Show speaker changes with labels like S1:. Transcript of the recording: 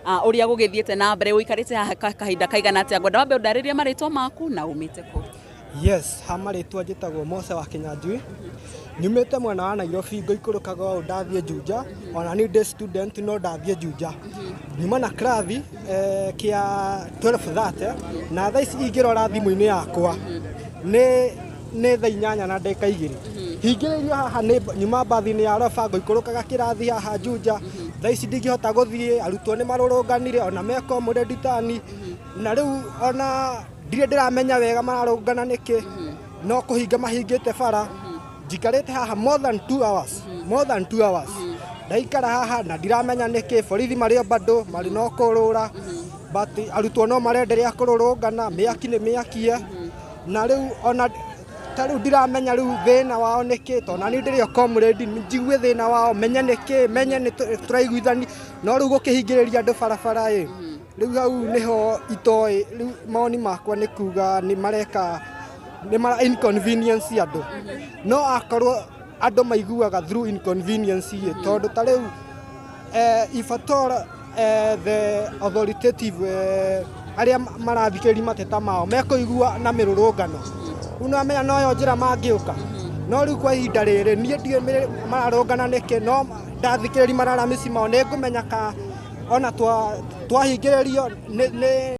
S1: Ũrĩa gũgĩthiĩte na mbere, ũikarĩte haha kahinda kaigana atĩa? Ngwenda wambe ũndarĩrie marĩtwa maku na umĩte kũ.
S2: Yes, ha marĩtwa njĩtagwo Mose wa Kĩnyanjui. Nyumĩte mwena wa Nairobi, ngũikũrũkaga ũũ ndathiĩ Juja. Ona niĩ ndĩ student, no ndathiĩ Juja. Nyuma na kĩrathi kĩa 12:30, na thaa ici ingĩrora thimũ-inĩ yakwa nĩ thaa 8:02. Hingĩrĩirio haha nĩ nyuma mbathi-inĩ ya Roba, ngũikũrũkaga kĩrathi haha Juja. Thaa ici ndingĩhota gũthiĩ, arutwo nĩ marũrũnganire ona me Ditani, na rĩu ona ndirĩ ndĩramenya wega mararũngana nĩkĩ, no kũhinga mahingĩte bara. Njikarĩte haha more than 2 hours, more than 2 hours ndaikara haha na ndiramenya nĩkĩ. Borithi marĩ o bado marĩ no kũrũra, but arutwo no marenderea kũrũrũngana, mĩaki nĩ mĩakie, na rĩu ona ta rĩu ndiramenya rĩu thĩna wao nĩkĩ, tondũ nani ndĩrĩ o comrade, njigue thĩna wao, menye nĩkĩ, menye nĩ tũraiguithani, no rĩu gũkĩhingĩrĩria andũ barabara ĩ, rĩu hau nĩho itoĩ. Rĩu mawoni makwa nĩ kuga nĩ mareka nĩ mara inconvenience andũ, no akorwo andũ maiguaga through inconvenience ĩ, tondũ ta rĩu if at all the authoritative arĩa marathikĩrĩria mateta mao mekũigua na mĩrũrũngano, rĩu nĩwamenya noyo njĩra mangĩũka. No rĩu kwa ihinda rĩrĩ niĩ ndiũĩ mararũngana nĩkĩ, no ndathikĩrĩria malalamici mao nĩ ngũmenya ka ona twahingĩrĩrio nĩ